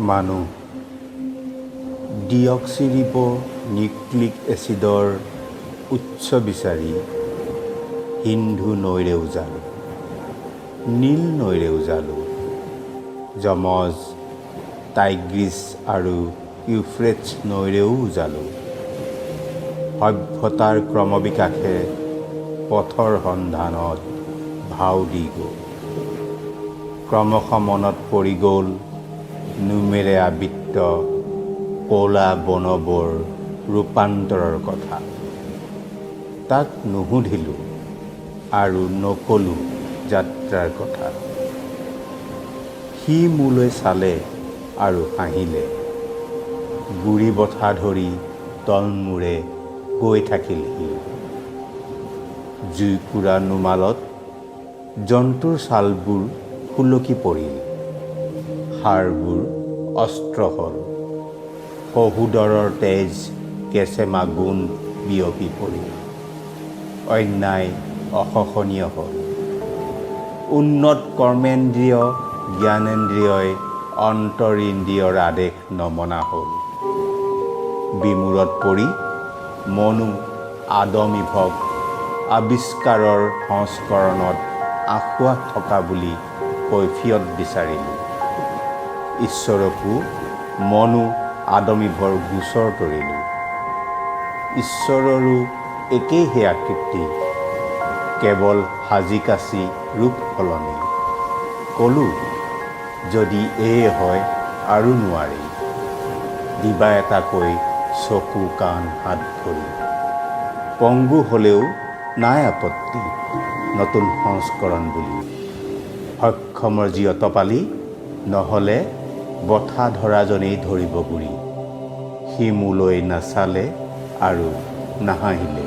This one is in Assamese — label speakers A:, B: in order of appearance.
A: মানুহ ডিঅক্সিৰিব নিউক্লিক এছিডৰ উৎস বিচাৰি সিন্ধু নৈৰে উজালোঁ, নীল নৈৰে উজালোঁ, যমজ, টাইগ্ৰিছ আৰু ইউফ্ৰেটছ নৈৰেও উজালোঁ। সভ্যতাৰ ক্ৰমবিকাশে পথৰ সন্ধানত ভাও দি গ'ল। ক্ৰমশঃ মনত পৰি গ'ল নোমেৰে আবৃত ক'লা বনবোৰ ৰূপান্তৰৰ কথা। তাক নুসুধিলোঁ আৰু নক'লোঁ যাত্ৰাৰ কথা। সি মোলৈ চালে আৰু হাঁহিলে। গুৰি বঠা ধৰি তলমূৰে গৈ থাকিল সি। জুইকুৰা নুমালত জন্তুৰ ছালবোৰ সুলকি পৰিল, হাড়বোৰ অস্ত্ৰ হ'ল, সহোদৰৰ তেজ কেচেমা গোন্ধ বিয়পি পৰিল। অন্যায় অসহনীয় হ'ল। উন্নত কৰ্মেন্দ্ৰিয় জ্ঞানেন্দ্ৰিয়ই অন্তৰিন্দ্ৰিয়ৰ আদেশ নমনা হ'ল। বিমোৰত পৰি মনো আদম ইভক আৱিষ্কাৰৰ সংস্কৰণত আসোঁৱাহ থকা বুলি কৈফিয়ৎ বিচাৰিলোঁ। ঈশ্বৰকো মনো আদম ইভৰ গোচৰ তৰিলোঁ। ঈশ্বৰৰো একেই সেই আকৃতি, কেৱল সাজি কাচি ৰূপ সলনি। ক'লোঁ, যদি এয়ে হয় আৰু নোৱাৰি, দিবা এটাকৈ চকু কাণ হাত ভৰি। পংগু হ'লেও নাই আপত্তি, নতুন সংস্কৰণ বুলি। সক্ষমৰ যি অতপালি, নহ'লে বঠা ধৰাজনেই ধৰিব গুৰি। সি মোলৈ নাচালে আৰু নাহাঁহিলে।